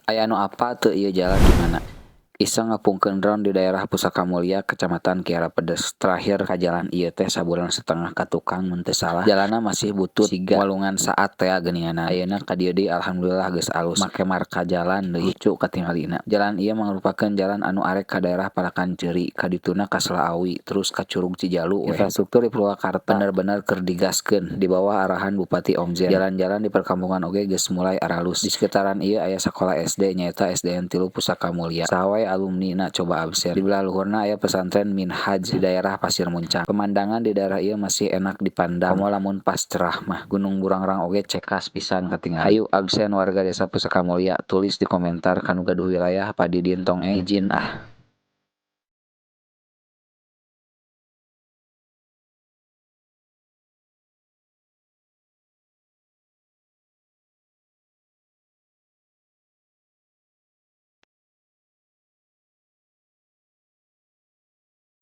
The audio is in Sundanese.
Aya nu apal teu ieu jalan di mana? Iseng ngapungkeun drone di daerah Pusaka Mulya, Kecamatan Kiara Pedes. Terakhir ka jalan ieu teh sabulan setengah ka tukang mun teu salah. Jalanna masih butut siga walungan saat tea geuninganan. Ayeuna ka dieu deui alhamdulillah geus alus. Make marka jalan deui, lucu katingalina. Jalan ieu mangrupakeun jalan anu arek ka daerah Parakan Ceuri, ka dituna ka Selaawi, terus ka Curug Cijalu we. Infrastruktur di Purwakarta bener-bener keur digaskeun di bawah arahan Bupati Om Zein. Jalan-jalan di perkampungan oge geus mulai aralus. Di sekitaran ieu aya sakola SD, nyaeta SDN 3 Pusaka Mulya. Saha wae alumni na coba absen. Di belah luhurna aya pesantren Minhaj di daerah Pasir Muncang. Pemandangan di daerah ieu masih enak dipandang, komo lamun pas cerah mah. Gunung Burangrang oge cekas pisan katingali. Hayu absen warga desa Pusaka Mulya, tulis di komentar kanu gaduh wilayah Pa Didin tong izin ah.